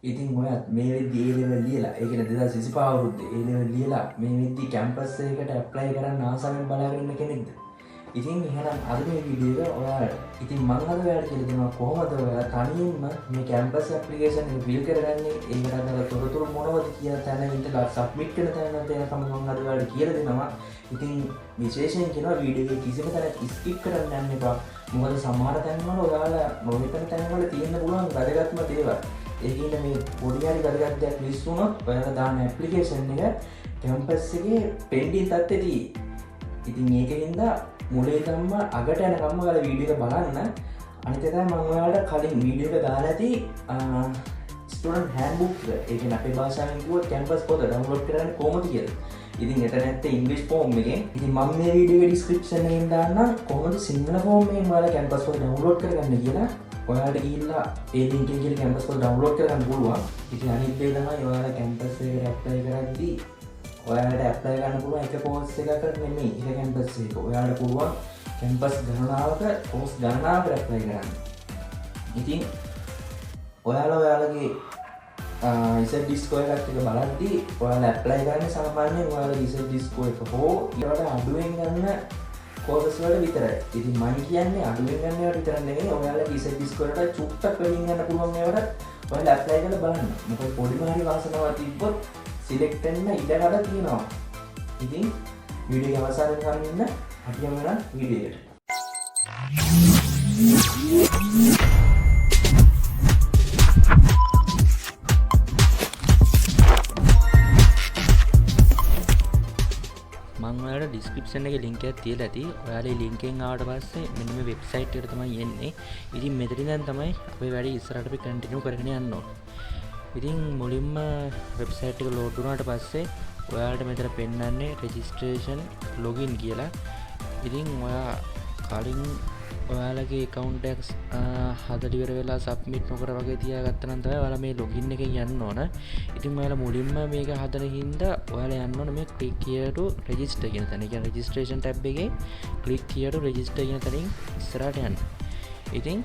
ඉතින් ඔයත් මේ වෙද්දි ඒ ලෙවල් ලියලා, ඒ කියන්නේ 2025 අවුරුද්දේ ඒ ලෙවල් ලියලා මේ වෙද්දි කැම්පස් එකකට ඇප්ලයි කරන්න ආසාවෙන් බලාගෙන ඉන්න කෙනෙක්ද? ඉතින් එහෙනම් අද මේ වීඩියෝ එක ඔයාලට. ඉතින් මං අද ඔයාලට කියලා දෙනවා කොහොමද ඔයාලා තනියෙන්ම මේ කැම්පස් ඇප්ලිකේෂන් එක ෆිල් කරගන්නේ, ඒකට අදාළ තොරතුරු මොනවද කියන තැන ඉඳලා සබ්මිට් කරන තැන එනකම් මං අද ඔයාලට කියලා දෙනවා. ඉතින් විශේෂයෙන් කියනවා වීඩියෝ එකේ කිසිම තැනක් ස්කිප් කරන්න යන්න එපා. මොකද සමහර තැන්වල ඔයාලා නොහිතන තැන්වල තියෙන්න පුළුවන් වැදගත්ම දේවල්. ඒ කියන්නේ මේ පොඩි හරි වැදගත් දෙයක් මිස් වුණොත් ඔයාලා දාන ඇප්ලිකේෂන් එක කැම්පස් එකේ පෙන්ඩින් තත්ත්වෙ තියෙයි. ඉතින් ඒක හින්දා මුලේ ඉඳන්ම අගට යනකම්ම ඔයාලා වීඩියෝ එක බලන්න. අනිත් එක තමයි මම ඔයාලට කලින් වීඩියෝ එක දාලා ඇති ස්ටුඩන්ට් හෑන්ඩ්බුක් එක. ඒ කියන්නේ අපේ භාෂාවෙන් කිව්වොත් කැම්පස් පොත ඩවුන්ලෝඩ් කරගන්නේ කොහොමද කියලා. ඉතින් එතන ඇත්තේ ඉංග්‍රීසි ෆෝම් එකෙන්. ඉතින් මම මේ වීඩියෝ එකේ ඩිස්ක්‍රිප්ෂන් එකෙන් දාන්නම් කොහොමද සිංහල ෆෝම් එකෙන් ඔයාලා කැම්පස් පොත ඩවුන්ලෝඩ් කරගන්නේ කියලා. ඔයාලට ගිහිල්ලා ඒ ලින්ක් එකෙන් ගිහලා කැම්පස් පොත ඩවුන්ලෝඩ් කරගන්න පුළුවන්. ඉතින් අනිත් දේ තමයි ඔයාලා කැම්පස් එකට ඇප්ලයි කරද්දී ඔයාලට ඇප්ලයි කරන්න පුළුවන් එක කෝස් එකකට නෙමෙයි, එක කැම්පස් එකක. ඔයාලට පුළුවන් කැම්පස් ගණනාවක කෝස් ගණනාවකට ඇප්ලයි කරන්න. ඉතින් ඔයාලා ඔයාලගේ ඉසෙඩ් ස්කෝර් එකත් එක්ක බලද්දී ඔයාලා ඇප්ලයි කරන්නේ සාමාන්‍යයෙන් ඔයාලගේ ඉසෙඩ් ස්කෝර් එක හෝ ඊට වඩා අඩුවෙන් ගන්න කෝසස් වලට විතරයි. ඉතින් මං කියන්නේ අඩුවෙන් ගන්න ඒවාට විතරක් නෙමෙයි, ඔයාලගේ ඉසෙඩ් ස්කෝර් එකට චුට්ටක් වැඩියෙන් ගන්න පුළුවන් ඒවාටත් ඔයාලා ඇප්ලයි කරලා බලන්න. මොකද පොඩිම හරි වාසනාවක් තිබ්බොත් සිලෙක්ට් වෙන්න ඉඩ කඩ තියෙනවා. ඉතින් වීඩියෝ එක අවසන් වෙනකන් ඉන්න. අපි යමු එහෙනම් වීඩියෝ එකට. මං ඔයාලට ඩිස්ක්‍රිප්ෂන් එකේ ලින්ක් එකක් තියලා ඇති. ඔයාලා මේ ලින්ක් එකෙන් ආවට පස්සේ මෙන්න මේ වෙබ්සයිට් එකට තමයි එන්නේ. ඉතින් මෙතන ඉඳන් තමයි අපේ වැඩේ ඉස්සරහට අපි කන්ටිනියු කරගෙන යන්න ඕන. ඉතින් මුලින්ම වෙබ්සයිට් එක ලෝඩ් වුණාට පස්සේ ඔයාලට මෙතන පෙන්වන්නේ රෙජිස්ට්‍රේෂන් ලොගින් කියලා. ඉතින් ඔයා කලින් ඔයාලගේ ඇකවුන්ට් එක හදලා ඉවර වෙලා සබ්මිට් නොකර වගේ තියාගත්තා නම් තමයි ඔයාලා මේ ලොගින් එකෙන් යන්න ඕන. ඉතින් ඔයාලා මුලින්ම මේක හදන හින්දා ඔයාලා යන්න ඕන මේ ක්ලික් here to register කියන තැන. ඒ කියන්නේ රෙජිස්ට්‍රේෂන් ටැබ් එකේ ක්ලික් here to register කියන තැනින් ඉස්සරහට යන්න. ඉතින්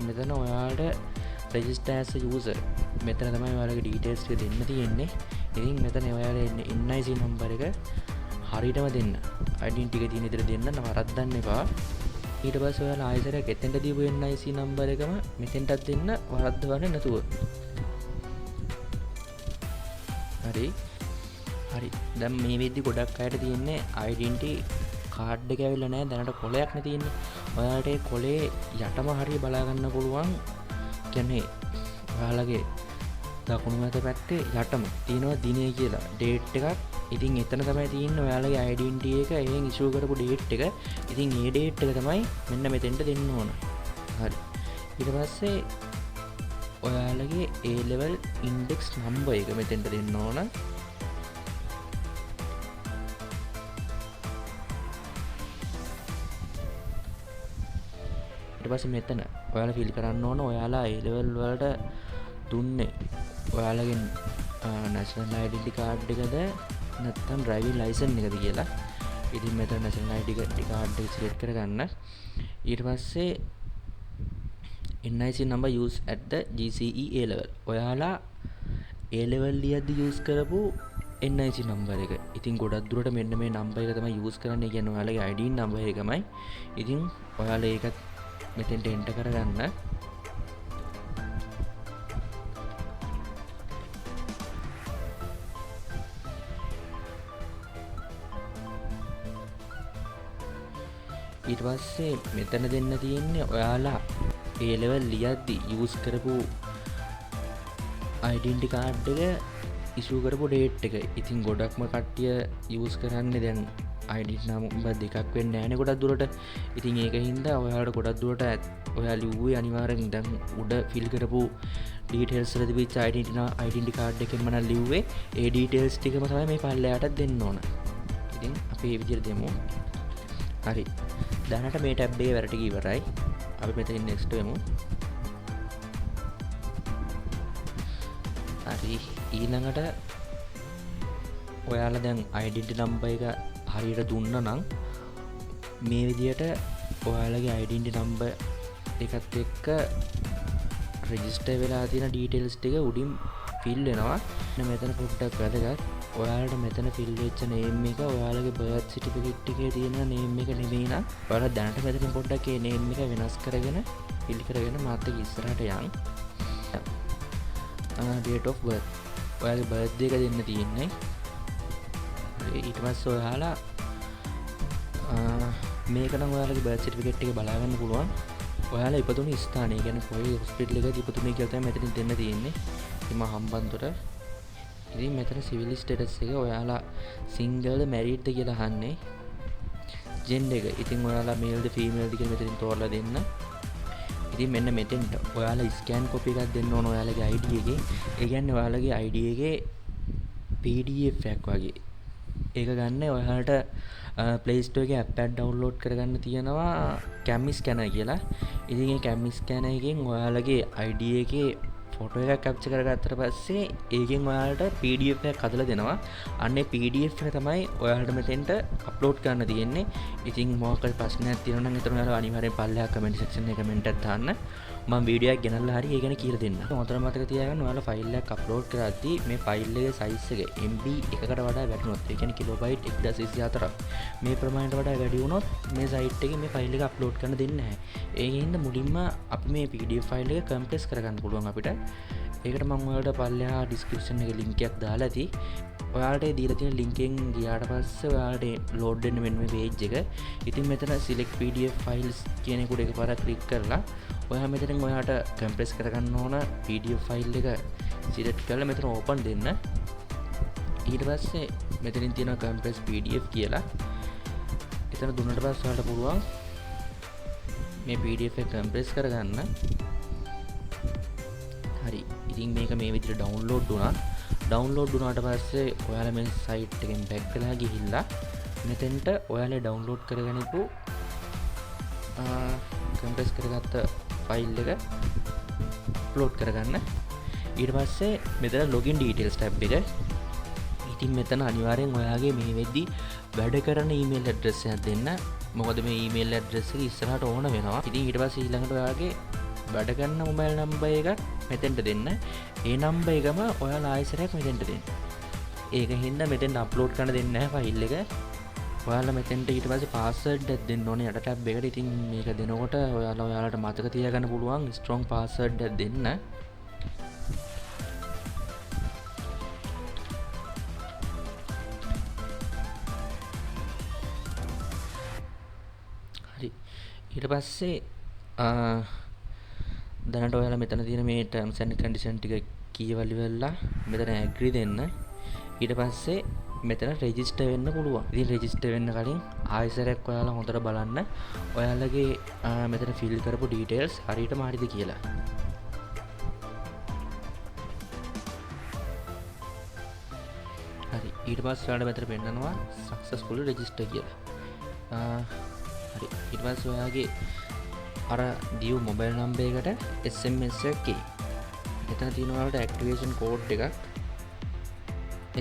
මෙතන ඔයාලට register as a user මෙතන තමයි ඔයාලගේ ඩීටේල්ස් ටික දෙන්න තියෙන්නේ. ඉතින් මෙතන ඔයාලා එන්නේ NIC number එක හරියටම දෙන්න. ඩෙන්ටිටි එක තියෙන විදිහට දෙන්න, වරද්දන්න එපා. ඊට පස්සේ ඔයාලා ආයෙ සැරයක් එතෙන්ට දීපු NIC number එකම මෙතෙන්ටත් දෙන්න, වරද්දවන්නේ නැතුව. හරි. හරි. දැන් මේ වෙද්දි ගොඩක් අයට තියෙන්නේ ඩෙන්ටිටි කාඩ් එක ඇවිල්ලා නැහැ, දැනට කොලයක් නේ තියෙන්නේ. ඔයාලට ඒ කොලේ යටම හරිය බලා ගන්න පුළුවන්. කියන්නේ ඔයාලගේ දකුණු මැද පැත්තේ යටම තියෙනවා දිනය කියලා ඩේට් එකක්. ඉතින් එතන තමයි තියෙන්නේ ඔයාලගේ ඩෙන්ටිටි එක එහෙන් ඉෂුව කරපු ඩේට් එක. ඉතින් ඒ ඩේට් එක තමයි මෙන්න මෙතෙන්ට දෙන්න ඕන. හරි. ඊට පස්සේ ඔයාලගේ A level index number එක මෙතෙන්ට දෙන්න ඕන. ඊට පස්සේ මෙතන ඔයාලා ෆිල් කරන්න ඕන ඔයාලා A level වලට දුන්නේ ඔයාලගේ national identity card එකද නැත්නම් driving license එකද කියලා. ඉතින් මෙතන national identity card එක සිලෙක්ට් කරගන්න. ඊට පස්සේ NIC number use at the GCE A level. ඔයාලා A level ලියද්දි use කරපු NIC number එක. ඉතින් ගොඩක් දුරට මෙන්න මේ number එක තමයි use කරන්නේ. ඒ කියන්නේ ඔයාලගේ ID number එකමයි. ඉතින් ඔයාලා ඒකත් මෙතෙන්ට එන්ටර් කරගන්න. ඊට පස්සේ මෙතන දෙන්න තියෙන්නේ ඔයාලා A level ලියද්දි use කරපු ඩෙන්ටිටි කාඩ් එක ඉෂුව කරපු ඩේට් එක. ඉතින් ගොඩක්ම කට්ටිය යූස් කරන්නේ දැන් ඩෙන්ටිටි නම්බර් දෙකක් වෙන්නේ නෑනේ ගොඩක් දුරට. ඉතින් ඒක හින්දා ඔයාලට ගොඩක් දුරට ඔයා ලිව්වේ අනිවාර්යෙන් දැන් උඩ ෆිල් කරපු ඩීටේල්ස් වල තිබිච්ච ඩෙන්ටිටි කාඩ් එකෙන්ම නම් ලිව්වේ. ඒ ඩීටේල්ස් ටිකම තමයි මේ පල්ලෙහාටත් දෙන්න ඕන. ඉතින් අපි මේ විදිහට දෙමු. හරි. දැනට මේ ටැබ් එකේ වැඩ ටික ඉවරයි. අපි මෙතනින් නෙක්ස්ට් වෙමු. හරි. ඊළඟට ඔයාලා දැන් ඩෙන්ටිටි නම්බර් එක හරියට දුන්නා නම් මේ විදියට ඔයාලගේ ඩෙන්ටිටි නම්බර් එකත් එක්ක රෙජිස්ටර් වෙලා තියෙන ඩීටේල්ස් ටික උඩින් ෆිල් වෙනවා. මෙතන පොඩ්ඩක් වැදගත්. ඔයාලට මෙතන ෆිල් වෙච්ච නේම් එක ඔයාලගේ බර්ත් සර්ටිෆිකේට් එකේ තියෙන නේම් එක නෙමෙයි නම් ඔයාලා දැනට මෙතන පොඩ්ඩක් ඒ නේම් එක වෙනස් කරගෙන ෆිල් කරගෙන මාත් එක්ක ඉස්සරහට යන්. Date of birth ඔයාලගේ බර්ත් එක දෙන්න තියෙන්නේ. ඊට පස්සේ ඔයාලා මේක නම් ඔයාලගේ බර්ත් සර්ටිෆිකේට් එක බලා ගන්න පුළුවන්. ඔයාලා ඉපදුණු ස්ථානය, ඒ කියන්නේ කොයි හොස්පිටල් එකද ඉපදුනේ කියලා තමයි මෙතනින් දෙන්න තියෙන්නේ. ඉතින් මම හම්බන්තොට. ඉතින් මෙතන සිවිල් ස්ටේටස් එක ඔයාලා සිංගල්ද මැරිඩ්ද කියලා අහන්නේ. ජෙන්ඩර් එක ඉතින් ඔයාලා මේල්ද ෆීමේල්ද කියලා මෙතනින් තෝරලා දෙන්න. ඉතින් මෙන්න මෙතෙන්ට ඔයාලා ස්කෑන් කොපි එකක් දෙන්න ඕන ඔයාලගේ ID එකේ. ඒ කියන්නේ ඔයාලගේ ID එකේ PDF එකක් වගේ. ඒක ගන්න ඔයාලට Play Store එකේ ඇප් එකක් ඩවුන්ලෝඩ් කරගන්න තියෙනවා Cam Scanner කියලා. ඉතින් ඒ Cam Scanner එකෙන් ඔයාලගේ ID එකේ ෆොටෝ එකක් කැප්චර් කරගත්තට පස්සේ ඒකෙන් ඔයාලට PDF එකක් හදලා දෙනවා. අන්න ඒ PDF එක තමයි ඔයාලට මෙතෙන්ට අප්ලෝඩ් කරන්න තියෙන්නේ. ඉතින් මොකක් හරි ප්‍රශ්නයක් තියෙනවා නම් එතන ඔයාලා අනිවාර්යෙන් පල්ලෙහා කමෙන්ට් සෙක්ෂන් එකේ කමෙන්ට් එකක් දාන්න. මම වීඩියෝ එකක් ගෙනල්ලා හරි ඒ ගැන කියලා දෙන්නම්. හොඳට මතක තියාගන්න ඔයාලා ෆයිල් එකක් අප්ලෝඩ් කරද්දී මේ ෆයිල් එකේ සයිස් එක MB එකකට වඩා වැඩි වුණොත්, ඒ කියන්නේ කිලෝබයිට් 1024ක් මේ ප්‍රමාණයට වඩා වැඩි වුණොත් මේ සයිට් එකේ මේ ෆයිල් එක අප්ලෝඩ් කරන්න දෙන්නේ නැහැ. ඒ හින්දා මුලින්ම අපි මේ PDF file එක කම්ප්‍රෙස් කරගන්න පුළුවන් අපිට. ඒකට මම ඔයාලට පල්ලෙහා ඩිස්ක්‍රිප්ෂන් එකේ ලින්ක් එකක් දාලා ඇති. ඔයාලට ඒ දීලා තියෙන ලින්ක් එකෙන් ගියාට පස්සේ ඔයාලට ලෝඩ් වෙන්න මෙන්න මේ පේජ් එක. ඉතින් මෙතන select PDF files කියන එක උඩ එකපාරක් ක්ලික් කරලා ඔයා මෙතනින් ඔයාට කම්ප්‍රෙස් කරගන්න ඕන PDF file එක සිලෙක්ට් කරලා මෙතන ඕපන් දෙන්න. ඊට පස්සේ මෙතනින් තියෙනවා කම්ප්‍රෙස් PDF කියලා. එතන දුන්නට පස්සේ ඔයාලට පුළුවන් මේ PDF එක කම්ප්‍රෙස් කරගන්න. හරි. ඉතින් මේක මේ විදිහට ඩවුන්ලෝඩ් වුණා. ඩවුන්ලෝඩ් වුණාට පස්සේ ඔයාලා මේ සයිට් එකෙන් බැක් වෙලා ගිහිල්ලා මෙතෙන්ට ඔයාලා ඩවුන්ලෝඩ් කරගනිපු කම්ප්‍රෙස් කරගත්ත ෆයිල් එක අප්ලෝඩ් කරගන්න. ඊට පස්සේ මෙතන ලොගින් ඩීටේල්ස් ටැබ් එක. ඉතින් මෙතන අනිවාර්යෙන් ඔයාගේ මේ වෙද්දි වැඩ කරන ඊමේල් ඇඩ්‍රස් එකක් දෙන්න. මොකද මේ ඊමේල් ඇඩ්‍රස් එක ඉස්සරහට ඕන වෙනවා. ඉතින් ඊට පස්සේ ඊළඟට ඔයාගේ වැඩ කරන මොබයිල් නම්බර් එකක් මෙතෙන්ට දෙන්න. ඒ නම්බර් එකම ඔයාලා ආයෙසරයක් මෙතෙන්ට දෙන්න. ඒක හින්දා මෙතෙන්ට අප්ලෝඩ් කරන්න දෙන්නේ නැහැ ෆයිල් එක. ඔයාලා මෙතෙන්ට ඊට පස්සේ පාස්වර්ඩ් එකක් දෙන්න ඕනේ යට ටැබ් එකට. ඉතින් මේක දෙනකොට ඔයාලා ඔයාලට මතක තියාගන්න පුළුවන් ස්ට්‍රොං පාස්වර්ඩ් එකක් දෙන්න. හරි. ඊට පස්සේ දැනට ඔයාලා මෙතන තියෙන මේ terms and condition ටික කියවලි වෙලා මෙතන ඇග්‍රී දෙන්න. ඊට පස්සේ මෙතන රෙජිස්ටර් වෙන්න පුළුවන්. ඉතින් රෙජිස්ටර් වෙන්න කලින් ආයෙසරයක් ඔයාලා හොඳට බලන්න ඔයාලගේ මෙතන ෆිල් කරපු ඩීටේල්ස් හරියටම හරිද කියලා. හරි. ඊට පස්සේ ඔයාලට මෙතන පෙන්නනවා සක්සස්ෆුල් රෙජිස්ටර් කියලා. හරි. ඊට පස්සේ ඔයාගේ අර දීපු මොබයිල් නම්බර් එකට SMS එකක් එයි. මෙතන තියෙනවා ඔයාලට ඇක්ටිවේෂන් කෝඩ් එකක්.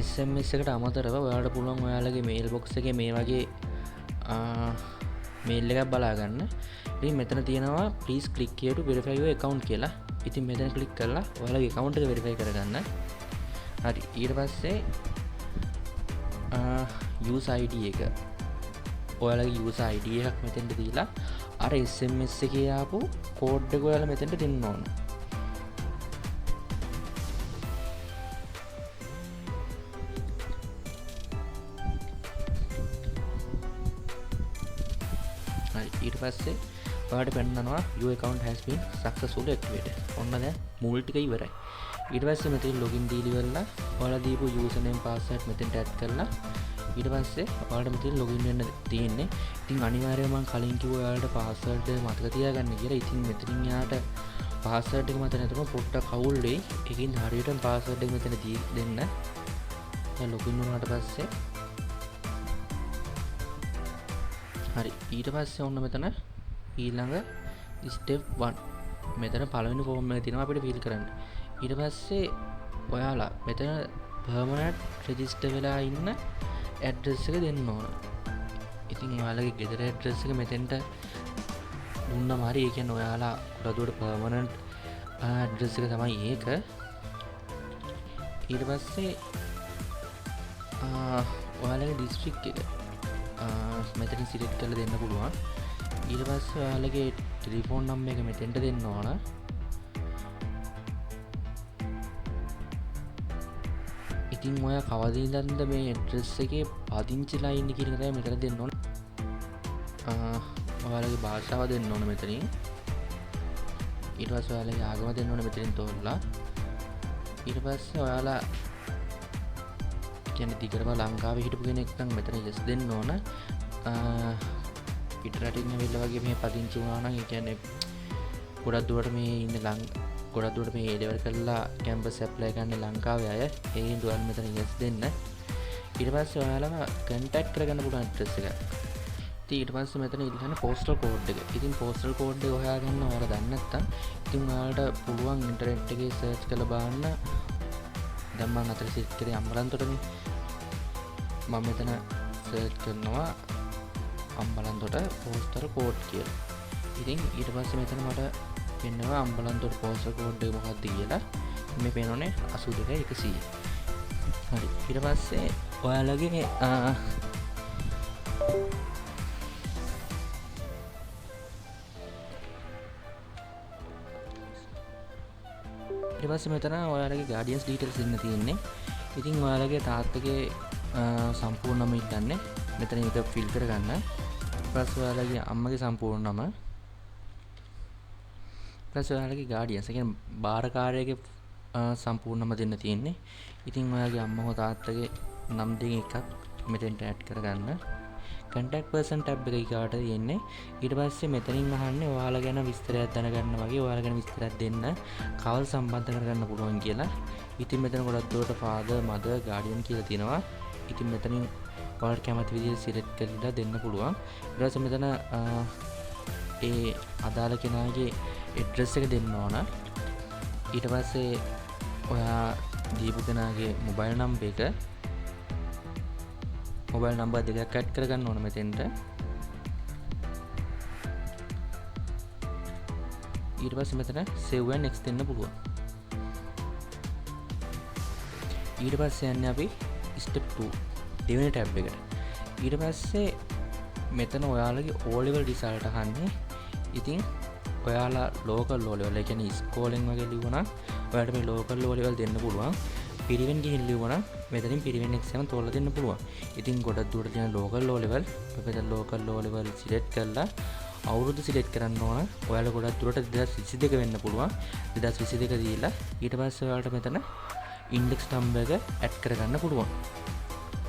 SMS එකට අමතරව ඔයාලට පුළුවන් ඔයාලගේ මේල් බොක්ස් එකේ මේ වගේ මේල් එකක් බලා ගන්න. ඉතින් මෙතන තියෙනවා please click here to verify your account කියලා. ඉතින් මෙතන ක්ලික් කරලා ඔයාලගේ account එක verify කරගන්න. හරි. ඊට පස්සේ user ID එක. ඔයාලගේ user ID එකක් මෙතෙන්ට දීලා අර SMS එකේ ආපු කෝඩ් එක ඔයාලා මෙතෙන්ට දෙන්න ඕන. හරි. ඊට පස්සේ ඔයාලට පෙන්නනවා your account has been successfully activated. ඔන්න දැන් මුල් ටික ඉවරයි. ඊට පස්සේ මෙතනින් login දීලා ඉවරලා ඔයාලා දීපු username password මෙතෙන්ට add කරලා ඊට පස්සේ ඔයාලට මෙතනින් login වෙන්න තියෙන්නේ. ඉතින් අනිවාර්යයෙන්ම මං කලින් කිව්වා ඔයාලට password එක මතක තියාගන්න කියලා. ඉතින් මෙතනින් යාට password එක මතක නැතුනොත් පොඩ්ඩක් අවුල් වෙයි. ඒකින් හරියටම password එක මෙතන දී දෙන්න. දැන් login වුණාට පස්සේ හරි. ඊට පස්සේ ඔන්න මෙතන ඊළඟ step 1. මෙතන පළවෙනි ෆෝම් එක තියෙනවා අපිට ෆිල් කරන්න. ඊට පස්සේ ඔයාලා මෙතන පර්මනන්ට් රෙජිස්ටර් වෙලා ඉන්න ඇඩ්‍රස් එක දෙන්න ඕන. ඉතින් ඔයාලගේ ගෙදර ඇඩ්‍රස් එක මෙතෙන්ට දුන්නම හරි. ඒ කියන්නේ ඔයාලා ගොඩක් දුරට පර්මනන්ට් ඇඩ්‍රස් එක තමයි ඒක. ඊට පස්සේ ඔයාලගේ ඩිස්ට්‍රික්ට් එක මෙතනින් සිලෙක්ට් කරලා දෙන්න පුළුවන්. ඊට පස්සේ ඔයාලගේ ටෙලිෆෝන් නම්බර් එක මෙතෙන්ට දෙන්න ඕන. ඉතින් ඔයා කවද ඉඳන්ද මේ ඇඩ්‍රස් එකේ පදිංචිලා ඉන්නේ කියන එක තමයි මෙතන දෙන්න ඕන. ඔයාලගේ භාෂාව දෙන්න ඕන මෙතනින්. ඊට පස්සේ ඔයාලගේ ආගම දෙන්න ඕන මෙතනින් තෝරලා. ඊට පස්සේ ඔයාලා කියන්නේ දිගටම ලංකාවේ හිටපු කෙනෙක් නම් මෙතන yes දෙන්න ඕන. පිට රටින් ඇවිල්ලා වගේ මේ පදිංචි වුණා නම් ඒ කියන්නේ ගොඩක් දුරට මේ ඉන්න ගොඩක් දුරට මේ A level කරලා කැම්පස් ඇප්ලයි කරන්නේ ලංකාවේ අය. ඒ හින්දා ඔයාලා මෙතන yes දෙන්න. ඊට පස්සේ ඔයාලව කන්ටැක්ට් කරගන්න පුළුවන් ඇඩ්‍රස් එක. ඉතින් ඊට පස්සේ මෙතන ඉල්ලන්නේ පෝස්ටල් කෝඩ් එක. ඉතින් පෝස්ටල් කෝඩ් එක හොයාගන්න ඔයාලා දන්නේ නැත්නම් ඉතින් ඔයාලට පුළුවන් ඉන්ටර්නෙට් එකේ සර්ච් කරලා බලන්න. දැන් මං අතට සිලෙක්ට් කරේ අම්බලන්තොටනේ. මම මෙතන සර්ච් කරනවා අම්බලන්තොට පෝස්ටල් කෝඩ් කියලා. ඉතින් ඊට පස්සේ මෙතන මට පෙන්නවා අම්බලන්තොට පෝස්ටල් කෝඩ් එක මොකක්ද කියලා. මේ පේනෝනේ අසූ දෙකයි එකසීය. හරි. ඊට පස්සේ ඔයාලගේ ඊට පස්සේ මෙතන ඔයාලගේ ගාඩියන්ස් ඩීටේල්ස් දෙන්න තියෙන්නේ. ඉතින් ඔයාලගේ තාත්තගේ සම්පූර්ණ නම ඉල්ලන්නේ. මෙතන ඒක ෆිල් කරගන්න. ඊට පස්සේ ඔයාලගේ අම්මගේ සම්පූර්ණ නම. ඊට පස්සේ ඔයාලගේ ගාඩියන්ස්, ඒ කියන්නේ බාරකාරයාගේ සම්පූර්ණ නම දෙන්න තියෙන්නේ. ඉතින් ඔයාගේ අම්මා හෝ තාත්තගේ නම් දෙකෙන් එකක් මෙතෙන්ට ඇඩ් කරගන්න. කන්ටැක්ට් පර්සන් ටැබ් එක ඊගාට තියෙන්නේ. ඊට පස්සේ මෙතනින් අහන්නේ ඔයාලා ගැන විස්තරයක් දැනගන්න වගේ ඔයාලා ගැන විස්තරයක් දෙන්න කවල් සම්බන්ධ කරගන්න පුළුවන් කියලා. ඉතින් මෙතන ගොඩක් දුරට ෆාදර්, මදර්, ගාඩියන් කියලා තියෙනවා. ඉතින් මෙතනින් ඔයාලට කැමති විදිහට සිලෙක්ට් කරලා දෙන්න පුළුවන්. ඊට පස්සේ මෙතන ඒ අදාළ කෙනාගේ ඇඩ්‍රස් එක දෙන්න ඕන. ඊට පස්සේ ඔයා දීපු කෙනාගේ මොබයිල් නම්බර් එක, මොබයිල් නම්බර් දෙකක් ඇඩ් කරගන්න ඕන මෙතෙන්ට. ඊට පස්සේ මෙතන save and next දෙන්න පුළුවන්. ඊට පස්සේ යන්නේ අපි step 2 දෙවෙනි ටැබ් එකට. ඊට පස්සේ මෙතන ඔයාලගේ O level result අහන්නේ. ඉතින් ඔයාලා local O level, ඒ කියන්නේ ඉස්කෝලෙන් වගේ ලිව්වනම් ඔයාලට මේ local O level දෙන්න පුළුවන්. පිරිවෙන් ගිහින් ලිව්වනම් මෙතනින් පිරිවෙන් එක්සෑම් තෝරලා දෙන්න පුළුවන්. ඉතින් ගොඩක් දුරට තියෙන local O level, අපි මෙතන local O level select කරලා අවුරුදු සිලෙක්ට් කරන්න ඕන. ඔයාලා ගොඩක් දුරට 2022 වෙන්න පුළුවන්. 2022 දීලා ඊට පස්සේ ඔයාලට මෙතන ඉන්ඩෙක්ස් නම්බර් එක ඇඩ් කරගන්න පුළුවන්.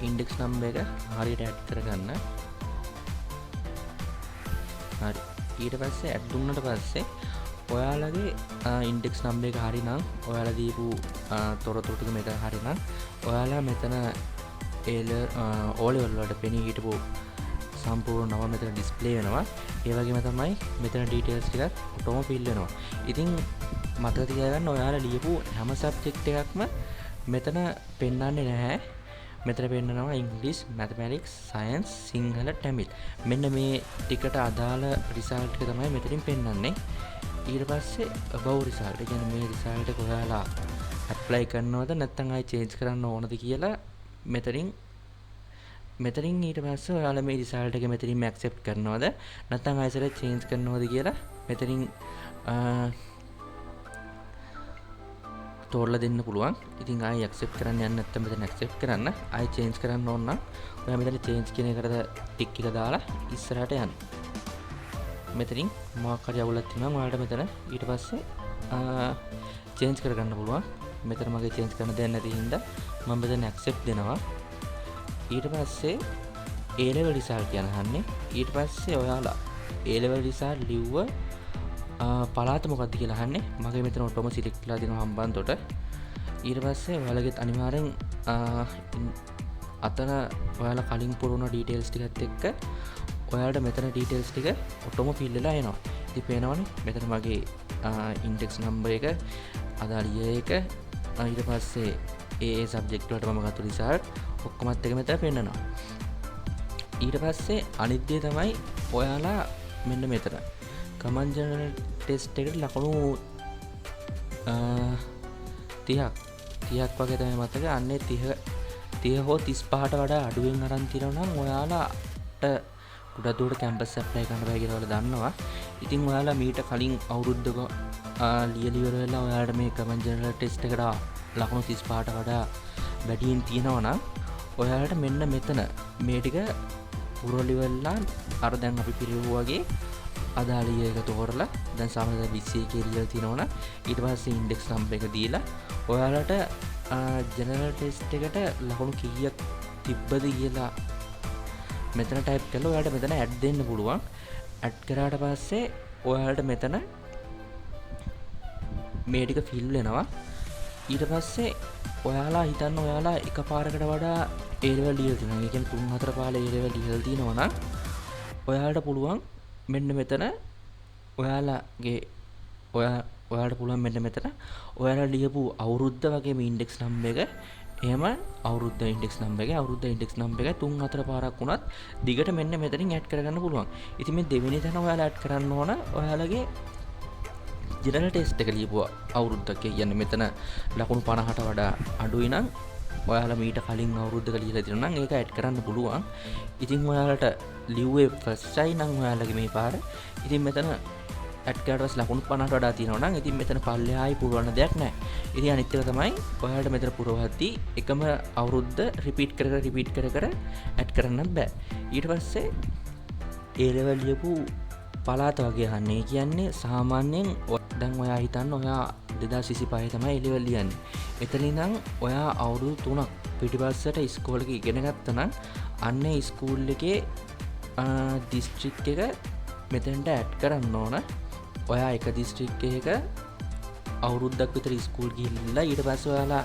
ඉන්ඩෙක්ස් නම්බර් එක හරියට ඇඩ් කරගන්න. හරි. ඊට පස්සේ ඇඩ් දුන්නට පස්සේ ඔයාලගේ ඉන්ඩෙක්ස් නම්බර් එක හරි නම් ඔයාලා දීපු තොරතුරු ටික මෙතන හරි නම් ඔයාලා මෙතන O level වලට පෙනී හිටපු සම්පූර්ණ නම මෙතන ඩිස්ප්ලේ වෙනවා. ඒ වගේම තමයි මෙතන ඩීටේල්ස් ටිකත් ඔටෝම ෆිල් වෙනවා. ඉතින් මතක තියාගන්න ඔයාලා ලියපු හැම සබ්ජෙක්ට් එකක්ම මෙතන පෙන්වන්නේ නැහැ. මෙතන පෙන්නනවා ඉංග්‍රීසි, මැතමැටික්ස්, සයන්ස්, සිංහල, ටැමිල්. මෙන්න මේ ටිකට අදාළ රිසල්ට් එක තමයි මෙතනින් පෙන්වන්නේ. ඊට පස්සේ above result, ඒ කියන්නේ මේ රිසල්ට් එක ඔයාලා ඇප්ලයි කරනවද නැත්නම් ආයෙ චේන්ජ් කරන්න ඕනද කියලා මෙතනින් ඊට පස්සේ ඔයාලා මේ රිසල්ට් එක මෙතනින්ම ඇක්සෙප්ට් කරනවද නැත්නම් ආයෙ සැරයක් චේන්ජ් කරනවද කියලා මෙතනින් තෝරලා දෙන්න පුළුවන්. ඉතින් ආයෙ ඇක්සෙප්ට් කරන්න යන්න නැත්නම් මෙතන ඇක්සෙප්ට් කරන්න, ආයෙ චේන්ජ් කරන්න ඕන නම් ඔයා මෙතන චේන්ජ් කියන එකට ටික් එක දාලා ඉස්සරහට යන්න. මෙතනින් මොකක් හරි අවුලක් තියෙනවා නම් ඔයාලට මෙතන ඊට පස්සේ චේන්ජ් කරගන්න පුළුවන්. මෙතන මගේ චේන්ජ් කරන්න දෙයක් නැති හින්දා මම මෙතන ඇක්සෙප්ට් දෙනවා. ඊට පස්සේ A level result කියන අහන්නේ. ඊට පස්සේ ඔයාලා A level result ලිව්ව පළාත මොකක්ද කියලා අහන්නේ. මගේ මෙතන ඔටෝම සිලෙක්ට් වෙලා දෙනවා හම්බන්තොට. ඊට පස්සේ ඔයාලගෙත් අනිවාර්යෙන් අතන ඔයාලා කලින් පුරවන ඩීටේල්ස් ටිකත් එක්ක ඔයාලට මෙතන ඩීටේල්ස් ටික ඔටෝම ෆිල් වෙලා එනවා. ඉතින් පේනවනේ මෙතන මගේ ඉන්ඩෙක්ස් නම්බර් එක, අදාළ ඉයර් එක, ඊට පස්සේ ඒ ඒ සබ්ජෙක්ට් වලට මම ගත්ත රිසල්ට් ඔක්කොමත් එක මෙතන පෙන්නනවා. ඊට පස්සේ අනිත් දේ තමයි ඔයාලා මෙන්න මෙතන කමන් ජෙනරල් ටෙස්ට් එකට ලකුණු 30ක් වගේ තමයි මතක. අන්නේ 30 හෝ 35ට වඩා අඩුවෙන් අරන් තියෙනවා නම් ඔයාලාට ගොඩක් දුරට කැම්පස් ඇප්ලයි කරන්න බෑ කියලා ඔයාලා දන්නවා. ඉතින් ඔයාලා මීට කලින් අවුරුද්දක ලියලා ඉවර වෙලා ඔයාලට මේ කමන් ජෙනරල් ටෙස්ට් එකට ලකුණු 35ට වඩා වැඩියෙන් තියෙනවා නම් ඔයාලට මෙන්න මෙතන මේ ටික පුරවලා ඉවරලා අර දැන් අපි පිරෙව්වා වගේ අදාළ එක තෝරලා දැන් සාමාන්‍යයෙන් 21 ලියලා තියෙනවා නම් ඊට පස්සේ ඉන්ඩෙක්ස් නම්බර් එක දීලා ඔයාලට ජෙනරල් ටෙස්ට් එකට ලකුණු කීයක් තිබ්බද කියලා මෙතන ටයිප් කරලා ඔයාලට මෙතන ඇඩ් දෙන්න පුළුවන්. ඇඩ් කරාට පස්සේ ඔයාලට මෙතන මේ ටික ෆිල් වෙනවා. ඊට පස්සේ ඔයාලා හිතන්න ඔයාලා එක පාරකට වඩා ඒ ලෙවල් ලියලා තියෙනවා. ඒ කියන්නේ 3-4 පාර ඒ ලෙවල් ලියලා තියෙනවා නම් ඔයාලට පුළුවන් මෙන්න මෙතන ඔයාලගේ ඔයාලට පුළුවන් මෙන්න මෙතන ඔයාලා ලියපු අවුරුද්ද වගේම ඉන්ඩෙක්ස් නම්බර් එක, එහෙම අවුරුද්ද ඉන්ඩෙක්ස් නම්බර් එක, අවුරුද්ද ඉන්ඩෙක්ස් නම්බර් එක 3-4 පාරක් වුණත් දිගට මෙන්න මෙතනින් ඇඩ් කරගන්න පුළුවන්. ඉතින් මේ දෙවෙනි තැන ඔයාලා ඇඩ් කරන්න ඕන ඔයාලගේ ජෙනරල් ටෙස්ට් එක ලියපු අවුරුද්දක්. ඒ කියන්නේ මෙතන ලකුණු 50ට වඩා අඩුයි නම් ඔයාලා මීට කලින් අවුරුද්දක ලියලා තියෙනවා නම් ඒක ඇඩ් කරන්න පුළුවන්. ඉතින් ඔයාලට ලිව්වේ ෆස්ට් ට්‍රයි නම් ඔයාලගේ මේ පාර. ඉතින් මෙතන ඇඩ් කරාට පස්සේ ලකුණු 50ට වඩා තියෙනවා නම් ඉතින් මෙතන පල්ලෙහායි පුරවන්න දෙයක් නැහැ. ඉතින් අනිත් එක තමයි ඔයාලට මෙතන පුරවද්දී එකම අවුරුද්ද රිපීට් කර කර රිපීට් කර කර ඇඩ් කරන්නත් බෑ. ඊට පස්සේ ඒ ලෙවල් ලියපු පළාත වගේ අහන්නේ. ඒ කියන්නේ සාමාන්‍යයෙන් දැන් ඔයා හිතන්න ඔයා 2025 තමයි ඒ ලෙවල් ලියන්නේ. එතන ඉඳන් ඔයා අවුරුදු 3ක් පිටිපස්සට ඉස්කෝලේක ඉගෙන ගත්තා නම් අන්න ඒ ස්කූල් එකේ දිස්ත්‍රික් එක මෙතනට ඇඩ් කරන්න ඕන. ඔයා එක දිස්ත්‍රික් එකක අවුරුද්දක් විතර ඉස්කෝල් ගිහිල්ලා ඊට පස්සේ ඔයාලා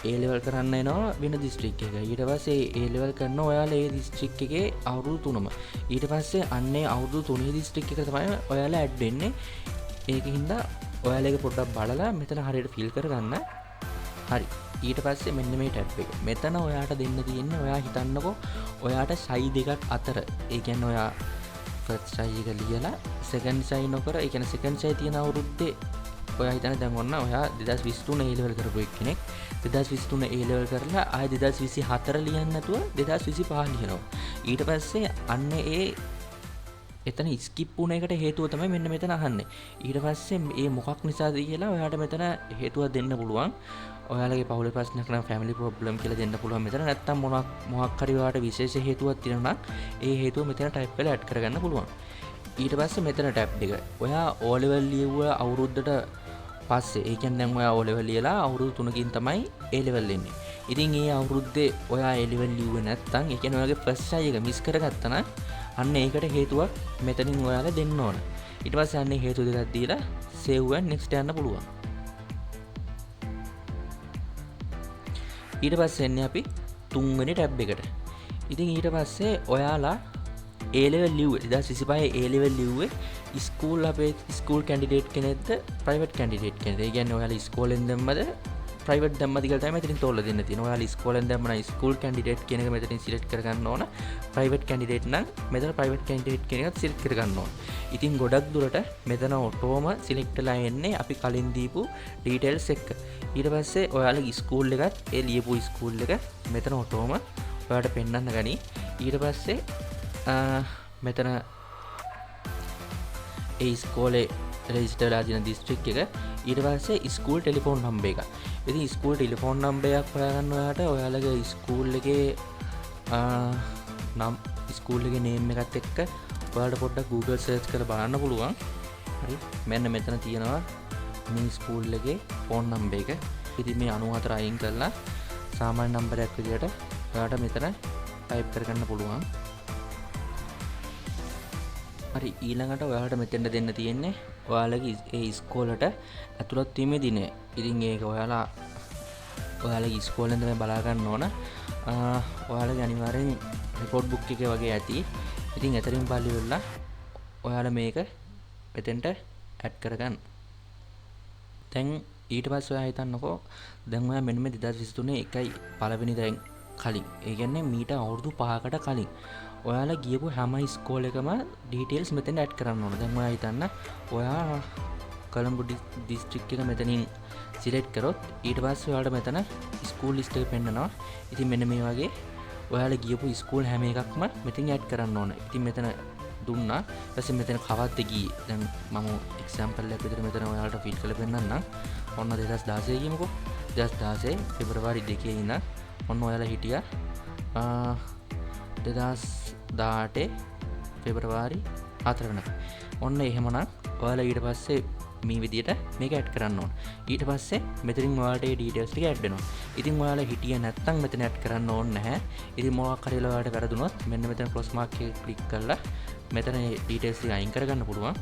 ඒ ලෙවල් කරන්න එනවා වෙන දිස්ත්‍රික් එකක. ඊට පස්සේ ඒ ලෙවල් කරන ඔයාලා ඒ දිස්ත්‍රික් එකේ අවුරුදු 3ම. ඊට පස්සේ අන්න ඒ අවුරුදු 3 දිස්ත්‍රික් එක තමයි ඔයාලා ඇඩ් වෙන්නේ. ඒක හින්දා ඔයාලා ඒක පොඩ්ඩක් බලලා මෙතන හරියට ෆිල් කරගන්න. හරි. ඊට පස්සේ මෙන්න මේ ටැබ් එක. මෙතන ඔයාට දෙන්න තියෙන්නේ ඔයා හිතන්නකෝ ඔයාට ෂයි දෙකක් අතර. ඒ කියන්නේ ඔයා ෆස්ට් ෂයි එක ලියලා සෙකන්ඩ් ෂයි නොකර, ඒ කියන්නේ සෙකන්ඩ් ෂයි තියෙන අවුරුද්දේ ඔයා හිතන්නේ දැන් ඔන්න ඔයා 2023 ඒ ලෙවල් කරපු එක්කෙනෙක්. 2023 ඒ ලෙවල් කරලා ආයෙ 2024 ලියන්නේ නැතුව 2025 ලියනවා. ඊට පස්සේ අන්න ඒ එතන ස්කිප් වුණ එකට හේතුව තමයි මෙන්න මෙතන අහන්නේ. ඊට පස්සේ මේ මොකක් නිසාද කියලා ඔයාට මෙතන හේතුවක් දෙන්න පුළුවන්. ඔයාලගේ පවුලේ ප්‍රශ්නයක් නම් ෆැමිලි ප්‍රොබ්ලම් කියලා දෙන්න පුළුවන් මෙතන. නැත්තම් මොකක් හරි ඔයාට විශේෂ හේතුවක් තියෙනවා නම් ඒ හේතුව මෙතන ටයිප් කරලා ඇඩ් කරගන්න පුළුවන්. ඊට පස්සේ මෙතන ටැබ් එක. ඔයා ඕ ලෙවල් ලියුව අවුරුද්දට පස්සේ, ඒ කියන්නේ දැන් ඔයා ඕ ලෙවල් ලියලා අවුරුදු 3කින් තමයි ඒ ලෙවල් එන්නේ. ඉතින් ඒ අවුරුද්දේ ඔයා ඒ ලෙවල් ලියුවේ නැත්තම්, ඒ කියන්නේ ඔයාගේ ෆස්ට් ෂයි එක මිස් කරගත්තා නම් අන්න ඒකට හේතුවක් මෙතනින් ඔයාලා දෙන්න ඕන. ඊට පස්සේ අන්න ඒ හේතු දෙකක් දීලා සේව් ඇන්ඩ් නෙක්ස්ට් යන්න පුළුවන්. ඊට පස්සේ එන්නේ අපි තුන්වෙනි ටැබ් එකට. ඉතින් ඊට පස්සේ ඔයාලා ඒ ලෙවල් ලිව්වේ 2025 ඒ ලෙවල් ලිව්වේ අපේ ස්කූල් කැන්ඩිඩේට් කෙනෙක්ද ප්‍රයිවට් කැන්ඩිඩේට් කෙනෙක්ද? ඒ කියන්නේ ඔයාලා ඉස්කෝලෙන් දැම්මද ප්‍රයිවට් දැම්මද කියලා තමයි මෙතනින් තෝරලා දෙන්න තියෙන්නේ. ඔයාලා ඉස්කෝලෙන් දැම්ම නම් ස්කූල් කැන්ඩිඩේට් කියන එක මෙතනින් සිලෙක්ට් කරගන්න ඕන. ප්‍රයිවට් කැන්ඩිඩේට් නම් මෙතන ප්‍රයිවට් කැන්ඩිඩේට් කියන එකත් සිලෙක්ට් කරගන්න ඕන. ඉතින් ගොඩක් දුරට මෙතන ඔටෝම සිලෙක්ට් වෙලා එන්නේ අපි කලින් දීපු ඩීටේල්ස් එක්ක. ඊට පස්සේ ඔයාලගේ ස්කූල් එකත් ඒ ලියපු ස්කූල් එක මෙතන ඔටෝම ඔයාලට පෙන්වන්න ගනී. ඊට පස්සේ මෙතන ඒ ඉස්කෝලේ රෙජිස්ටර් වෙලා තියෙන දිස්ත්‍රික් එක. ඊට පස්සේ ස්කූල් ටෙලිෆෝන් නම්බර් එක. ඉතින් ස්කූල් ටෙලිෆෝන් නම්බර් එකක් හොයාගන්න ඔයාට ඔයාලගේ ස්කූල් එකේ නම් ස්කූල් එකේ නේම් එකත් එක්ක ඔයාලට පොඩ්ඩක් Google search කරලා බලන්න පුළුවන්. හරි මෙන්න මෙතන තියෙනවා මේ ස්කූල් එකේ ෆෝන් නම්බර් එක. ඉතින් මේ 94 අයින් කරලා සාමාන්‍ය නම්බරයක් විදියට ඔයාලට මෙතන ටයිප් කරගන්න පුළුවන්. හරි ඊළඟට ඔයාලට මෙතෙන්ට දෙන්න තියෙන්නේ ඔයාලගේ ඒ ඉස්කෝලට ඇතුළත් වීමේ දිනය. ඉතින් ඒක ඔයාලගේ ඉස්කෝලෙන් තමයි බලා ගන්න ඕන. ඔයාලගේ අනිවාර්යෙන් රෙකෝඩ් බුක් එකේ වගේ ඇති. ඉතින් එතනින් බලි වෙලා ඔයාලා මේක මෙතෙන්ට ඇඩ් කරගන්න. දැන් ඊට පස්සේ ඔයා හිතන්නකෝ දැන් ඔයා මෙන්න මේ 2023 එකයි පළවෙනි දැන් කලින්, ඒ කියන්නේ මීට අවුරුදු 5කට කලින් ඔයාලා ගියපු හැම ඉස්කෝලේකම ඩීටේල්ස් මෙතෙන් ඇඩ් කරන්න ඕන. දැන් ඔයා හිතන්න ඔයා කොළඹ ඩිස්ට්‍රික්ට් එක මෙතනින් සිලෙක්ට් කරොත් ඊට පස්සේ ඔයාලට මෙතන ස්කූල් ලිස්ට් එක පෙන්නනවා. ඉතින් මෙන්න මේ වගේ ඔයාලා ගියපු ස්කූල් හැම එකක්ම මෙතනින් ඇඩ් කරන්න ඕන. ඉතින් මෙතන දුන්නා. ඊට පස්සේ මෙතන කවද්ද ගියේ? දැන් මම එක්සැම්පල් එකක් විදිහට මෙතන ඔයාලට ෆිල් කරලා පෙන්නන්නම්. ඔන්න 2016 කියමුකෝ. 2016 පෙබරවාරි 2 ඉඳන් ඔන්න ඔයාලා හිටියා 2018 පෙබරවාරි 4 වෙනකම්. ඔන්න එහෙමනම් ඔයාලා ඊට පස්සේ මේ විදියට මේක ඇඩ් කරන්න ඕන. ඊට පස්සේ මෙතනින් ඔයාලට ඒ ඩීටේල්ස් ටික ඇඩ් වෙනවා. ඉතින් ඔයාලා හිටියේ නැත්නම් මෙතන ඇඩ් කරන්න ඕනේ නැහැ. ඉතින් මොකක් හරි ඔයාලට වැරදුනොත් මෙන්න මෙතන ක්‍රොස් මාක් එක ක්ලික් කරලා මෙතන ඒ ඩීටේල්ස් ටික අයින් කරගන්න පුළුවන්.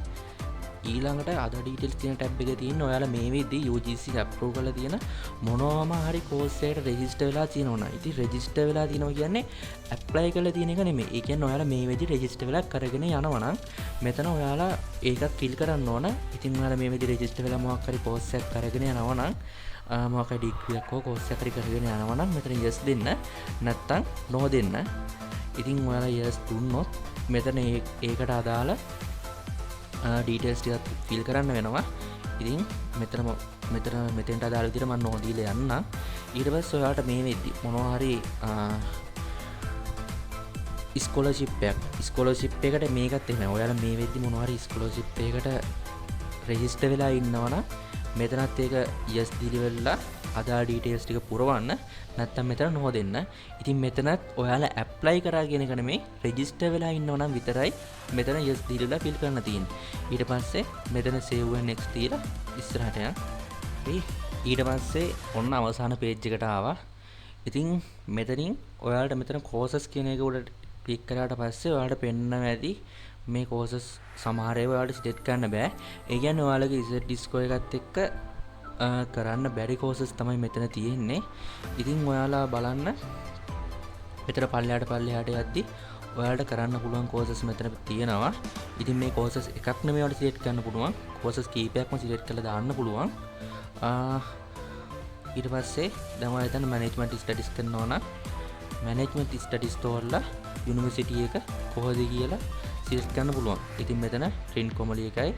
ඊළඟට අද ඩීටේල්ස් තියෙන ටැබ් එකේ තියෙන ඔයාලා මේ වෙද්දී UGC approve කරලා තියෙන මොනවාම හරි කෝස් එකකට රෙජිස්ටර් වෙලා තියෙනවා නම්, ඉතින් රෙජිස්ටර් වෙලා තියෙනවා කියන්නේ ඇප්ලයි කරලා තියෙන එක නෙමෙයි. ඒ කියන්නේ ඔයාලා මේ වෙද්දී රෙජිස්ටර් වෙලා කරගෙන යනවා නම් මෙතන ඔයාලා ඒකත් ෆිල් කරන්න ඕන. ඉතින් ඔයාලා මේ වෙද්දී රෙජිස්ටර් වෙලා මොකක් හරි කෝස් එකක් කරගෙන යනවා නම්, මොකක් හරි ඩිග්‍රී එකක් හෝ කෝස් එකක් හරි කරගෙන යනවා නම් මෙතන yes දෙන්න, නැත්තම් no දෙන්න. ඉතින් ඔයාලා yes දුන්නොත් මෙතන ඒකට අදාළ ඩීටේල්ස් ටිකක් ෆිල් කරන්න වෙනවා. ඉතින් මෙතන මෙතෙන්ට අදාළ විදිහට මම නෝ දීලා යන්නම්. ඊට පස්සේ ඔයාලට මේ වෙද්දි මොනවා හරි ස්කෝලර්ෂිප් එකක්, ස්කෝලර්ෂිප් එකට මේකත් එහෙමයි. ඔයාලා මේ වෙද්දි මොනවා හරි ස්කෝලර්ෂිප් එකකට රෙජිස්ටර් වෙලා ඉන්නවනම් මෙතනත් ඒක yes දීලා වෙලා අදාළ ඩීටේල්ස් ටික පුරවන්න, නැත්තම් මෙතන නෝ දෙන්න. ඉතින් මෙතනත් ඔයාලා ඇප්ලයි කරා කියන එක නෙමෙයි, රෙජිස්ටර් වෙලා ඉන්නවනම් විතරයි මෙතන yes දීලා ෆිල් කරන්න තියෙන්නේ. ඊට පස්සේ මෙතන save and next දීලා ඉස්සරහට යන්න. හරි. ඊට පස්සේ ඔන්න අවසාන පේජ් එකට ආවා. ඉතින් මෙතනින් ඔයාලට මෙතන කෝසස් කියන එක උඩ ක්ලික් කරාට පස්සේ ඔයාලට පෙන්නනවා ඇති මේ කෝසස් සමහර ඒවා ඔයාලට සිලෙක්ට් කරන්න බෑ. ඒ කියන්නේ ඔයාලගේ Z score එකත් එක්ක කරන්න බැරි කෝසස් තමයි මෙතන තියෙන්නේ. ඉතින් ඔයාලා බලන්න මෙතන පල්ලෙහාට පල්ලෙහාට යද්දි ඔයාලට කරන්න පුළුවන් කෝසස් මෙතන තියෙනවා. ඉතින් මේ කෝසස් එකක් නෙමෙයි ඔයාලට සිලෙක්ට් කරන්න පුළුවන්. කෝසස් කීපයක්ම සිලෙක්ට් කරලා දාන්න පුළුවන්. ඊට පස්සේ දැන් ඔයාලා හිතන්න මැනේජ්මන්ට් ස්ටඩීස් කරනවා නම් මැනේජ්මන්ට් ස්ටඩීස් තෝරලා යුනිවර්සිටි එක කොහොමද කියලා සිලෙක්ට් කරන්න පුළුවන්. ඉතින් මෙතන ට්‍රින්කොමලි එකයි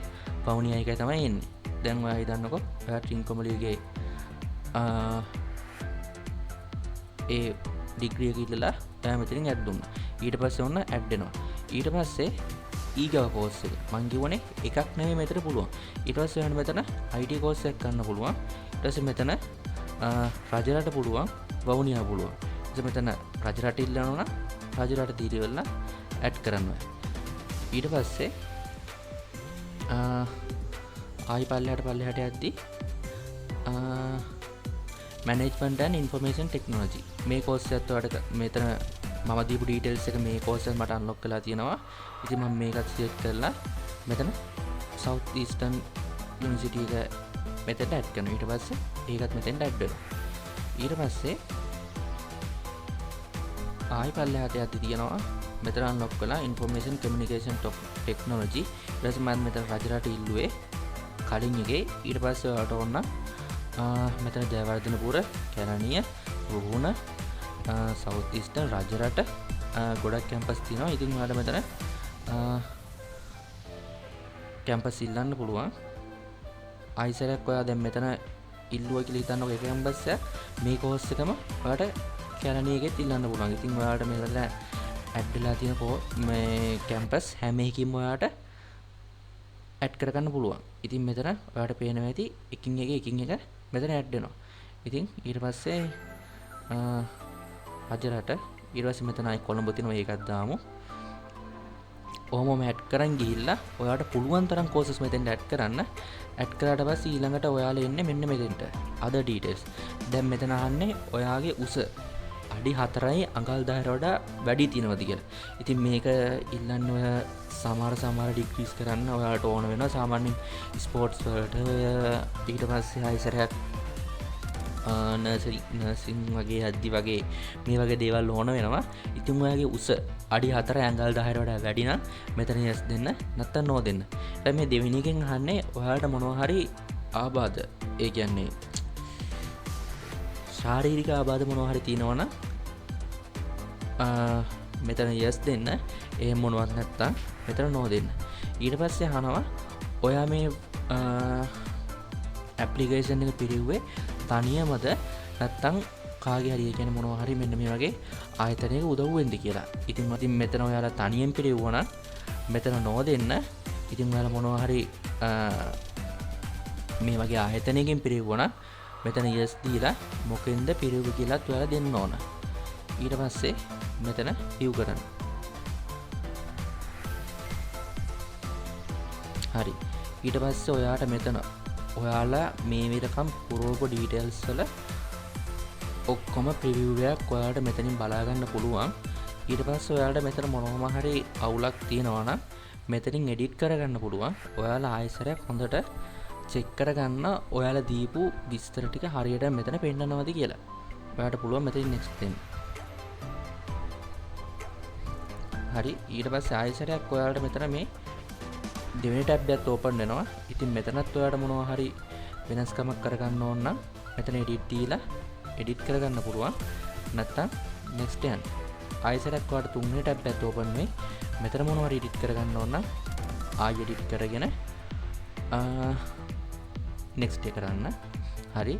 වවුනියා එකයි තමයි එන්නේ. දැන් ඔයා හිතන්නකෝ ඔයා ට්‍රින්කොමලි එකේ ඒ ඩිග්‍රී එක ඉල්ලලා ඔයා මෙතනින් ඇඩ් දුන්නා. ඊට පස්සේ ඔන්න ඇඩ් වෙනවා. ඊට පස්සේ ඊගව කෝස් එක මං කිව්වනේ එකක් නෙමෙයි මෙතන පුළුවන්. ඊට පස්සේ ඔයාලට මෙතන IT course එකක් ගන්න පුළුවන්. ඊට පස්සේ මෙතන රජරට පුළුවන්, වවුනියා පුළුවන්. ඊට පස්සේ මෙතන රජරට ඉල්ලනවා නම් රජරට දීලා ඉවරලා ඇඩ් කරන්න ඕනේ. ඊට පස්සේ ආයි පල්ලෙහාට පල්ලෙහාට යද්දි මැනේජ්මන්ට් ඇන්ඩ් ඉන්ෆර්මේෂන් ටෙක්නොලොජි මේ කෝස් එකත් ඔයාලට මෙතන මම දීපු ඩීටේල්ස් එක මේ කෝස් එක මට අන්ලොක් වෙලා තියෙනවා. ඉතින් මම මේකත් සිලෙක්ට් කරලා මෙතන සවුත් ඊස්ටර්න් යුනිවර්සිටි එක මෙතනට ඇඩ් කරනවා. ඊට පස්සේ ඒකත් මෙතෙන්ට ඇඩ් වෙනවා. ඊට පස්සේ ආයි පල්ලෙහාට යද්දි තියෙනවා මෙතන අන්ලොක් වෙලා ඉන්ෆර්මේෂන් කමියුනිකේෂන් ටෙක්නොලොජි. ඊට පස්සේ මම මෙතන රජරට ඉල්ලුවේ කලින් එකේ. ඊට පස්සේ ඔයාලට ඕන මෙතන ජයවර්ධනපුර, කැලණිය, රුහුණ, සවුත් ඊස්ටර්න්, රජරට, ගොඩක් කැම්පස් තියෙනවා. ඉතින් ඔයාලට මෙතන කැම්පස් ඉල්ලන්න පුළුවන්. ආයිසරයක් ඔයා දැන් මෙතන ඉල්ලුවා කියලා හිතන්නකො එක කැම්පස් එකක්. මේ කෝස් එකම ඔයාලට කැලණිය එකෙත් ඉල්ලන්න පුළුවන්. ඉතින් ඔයාලට මෙතන ඇඩ් වෙලා තියෙන මේ කැම්පස් හැම එකකින්ම ඔයාලට ඇඩ් කරගන්න පුළුවන්. ඉතින් මෙතන ඔයාලට පේනවා ඇති එකින් එක එකින් එක මෙතන ඇඩ් වෙනවා. ඉතින් ඊට පස්සේ රජරට, ඊට පස්සේ මෙතන ආයි කොළඹ තියෙනවා, ඒකත් දාමු. ඔහොමම ඇඩ් කරන් ගිහිල්ලා ඔයාලට පුළුවන් තරම් කෝසස් මෙතෙන්ට ඇඩ් කරන්න. ඇඩ් කරාට පස්සේ ඊළඟට ඔයාලා එන්නේ මෙන්න මෙතෙන්ට. Other details. දැන් මෙතන අහන්නේ ඔයාගේ උස අඩි 4යි අඟල් 10ට වඩා වැඩි තියෙනවද කියලා. ඉතින් මේක ඉල්ලන්න ඔය සමහර සමහර ඩිග්‍රීස් කරන්න ඔයාලට ඕන වෙනවා. සාමාන්‍යයෙන් ස්පෝර්ට්ස් වලට ඔය ඊට පස්සේ ආයි සැරයක් නර්සිං වගේ යද්දි වගේ මේ වගේ දේවල් ඕන වෙනවා. ඉතින් ඔයාගේ උස අඩි 4 අඟල් 10ට වඩා වැඩි නම් මෙතන යස් දෙන්න, නැත්තම් නෝ දෙන්න. දැන් මේ දෙවෙනි එකෙන් අහන්නේ ඔයාලට මොනවා හරි ආබාධ, ඒ කියන්නේ ශාරීරික ආබාධ මොනවා හරි තියෙනවා නම්, මෙතන යස් දෙන්න. එහෙම මොනවත් නැත්තම් මෙතන නෝ දෙන්න. ඊට පස්සේ අහනවා ඔයා මේ ඇප්ලිකේෂන් එක පිරෙව්වේ තනියමද නැත්නම් කාගේ හරි, ඒ කියන්නේ මොනවා හරි මෙන්න මේ වගේ ආයතනයක උදව්වෙන්ද කියලා. ඉතින් ඉතින් මෙතන ඔයාලා තනියෙන් පිරෙව්වා නම් මෙතන නෝ දෙන්න. ඉතින් ඔයාලා මොනවා හරි මේ වගේ ආයතනයකින් පිරෙව්වා නම් මෙතන yes දීලා මොකෙන්ද පිරෙව්වේ කියලාත් ඔයාලා දෙන්න ඕන. ඊට පස්සේ මෙතන view කරන්න. හරි. ඊට පස්සේ ඔයාට මෙතන ඔයාලා මේ වෙනකම් පුරවපු ඩීටේල්ස් වල ඔක්කොම ප්‍රිවිව් එකක් ඔයාලට මෙතනින් බලා ගන්න පුළුවන්. ඊට පස්සේ ඔයාලට මෙතන මොනවම හරි අවුලක් තියෙනවා නම් මෙතනින් එඩිට් කරගන්න පුළුවන්. ඔයාලා ආයෙසරයක් හොඳට චෙක් කරගන්න ඔයාලා දීපු විස්තර ටික හරියට මෙතන පෙන්නනවද කියලා. ඔයාලට පුළුවන් මෙතනින් නෙක්ස්ට් දෙන්න. හරි. ඊට පස්සේ ආයෙසරයක් ඔයාලට මෙතන මේ දෙවෙනි ටැබ් එකත් ඕපන් වෙනවා. ඉතින් මෙතනත් ඔයාලට මොනවා හරි වෙනස්කමක් කරගන්න ඕන නම් මෙතන එඩිට් දීලා එඩිට් කරගන්න පුළුවන්. නැත්නම් නෙක්ස්ට් යන්න. ආයෙසරයක් ඔයාලට තුන්වෙනි ටැබ් එකත් ඕපන් වෙයි. මෙතන මොනවා හරි එඩිට් කරගන්න ඕන නම් ආයෙ එඩිට් කරගෙන නෙක්ස්ට් එක කරන්න. හරි.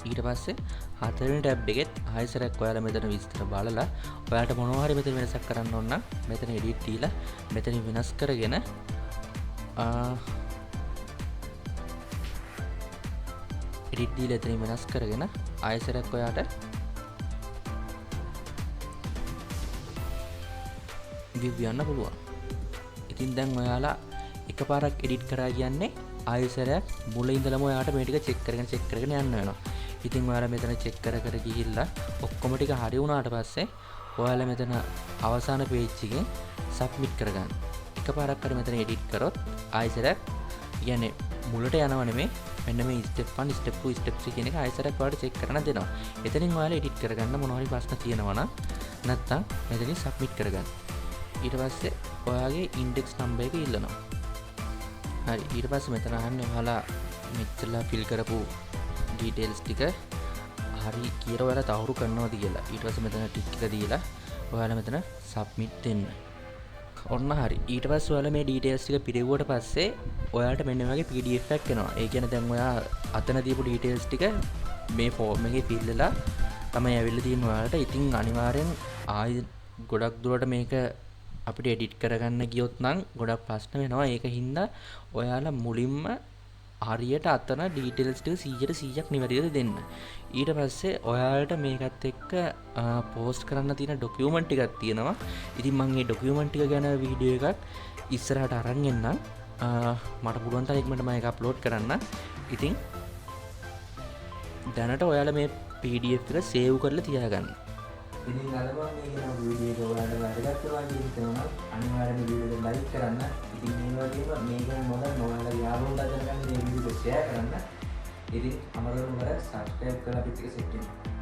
ඊට පස්සේ හතරවෙනි ටැබ් එකෙත් ආයෙසරයක් ඔයාලා මෙතන විස්තර බලලා ඔයාලට මොනවා හරි මෙතන වෙනසක් කරන්න ඕන නම් මෙතන එඩිට් දීලා මෙතන වෙනස් කරගෙන එඩිට් දීලා එතනින් වෙනස් කරගෙන ආයෙසරයක් ඔයාට view යන්න පුළුවන්. ඉතින් දැන් ඔයාලා එකපාරක් එඩිට් කරා කියන්නේ ආයෙසරයක් මුල ඉඳලම ඔයාට මේ ටික චෙක් කරගෙන චෙක් කරගෙන යන්න වෙනවා. ඉතින් ඔයාලා මෙතන චෙක් කර කර ගිහිල්ලා ඔක්කොම ටික හරි වුණාට පස්සේ ඔයාලා මෙතන අවසාන පේජ් එකෙන් සබ්මිට් කරගන්න. එකපාරක් හරි මෙතන එඩිට් කරොත් ආයෙසරයක් කියන්නේ මුලට යනව නෙමෙයි, මෙන්න මේ ස්ටෙප් 1 ස්ටෙප් 2 ස්ටෙප් 3 කියන එක ආයෙසරයක් ඔයාලට චෙක් කරන්න දෙනවා. එතනින් ඔයාලා එඩිට් කරගන්න මොනවා හරි ප්‍රශ්න තියෙනවා නම් නැත්තම් මෙතනින් සබ්මිට් කරගන්න. ඊට පස්සේ ඔයාගේ ඉන්ඩෙක්ස් නම්බර් එක ඉල්ලනවා. හරි. ඊට පස්සේ මෙතන අහන්නේ ඔයාලා මෙච්චරලා ෆිල් කරපු ඩීටේල්ස් ටික හරි කියලා ඔයාලා තහවුරු කරනවද කියලා. ඊට පස්සේ මෙතන ටික් එක දීලා ඔයාලා මෙතන සබ්මිට් දෙන්න. ඔන්න හරි. ඊට පස්සේ ඔයාලා මේ ඩීටේල්ස් ටික පිරෙව්වට පස්සේ ඔයාලට මෙන්න මේ වගේ PDF එකක් එනවා. ඒ කියන්නේ දැන් ඔයා අතන දීපු ඩීටේල්ස් ටික මේ ෆෝම් එකේ ෆිල් වෙලා තමයි ඇවිල්ලා තියෙන්නේ ඔයාලට. ඉතින් අනිවාර්යෙන් ආයෙ ගොඩක් දුරට මේක අපිට එඩිට් කරගන්න ගියොත් නම් ගොඩක් ප්‍රශ්න වෙනවා. ඒක හින්දා ඔයාලා මුලින්ම හරියට අතන ඩීටේල්ස් ටික සීයට සීයක් නිවැරදිව දෙන්න. ඊට පස්සේ ඔයාලට මේකත් එක්ක පෝස්ට් කරන්න තියෙන ඩොකියුමන්ට් ටිකක් තියෙනවා. ඉතින් මං මේ ඩොකියුමන්ට් ටික ගැන වීඩියෝ එකක් ඉස්සරහට අරන් එන්නම්. මට පුළුවන් තරම් ඉක්මනට මම ඒක අප්ලෝඩ් කරන්න. ඉතින් දැනට ඔයාලා මේ PDF එක සේව් කරලා තියාගන්න. ඉතින් අද මම මේ කියන වීඩියෝ එක ඔයාලට වැදගත් වෙනවා කියලා හිතනවා නම් අනිවාර්යයෙන්ම වීඩියෝ එක ලයික් කරන්න. ඉතින් මේ වගේම මේ ගැන නොදන්න ඔයාලගේ යාළුවන්ට දැනගන්න මේ වීඩියෝ එක ෂෙයා කරන්න. ඉතින් අමතක නොකර සබ්ස්ක්‍රයිබ් කරලා අපිත් එක්ක සෙට් වෙන්න.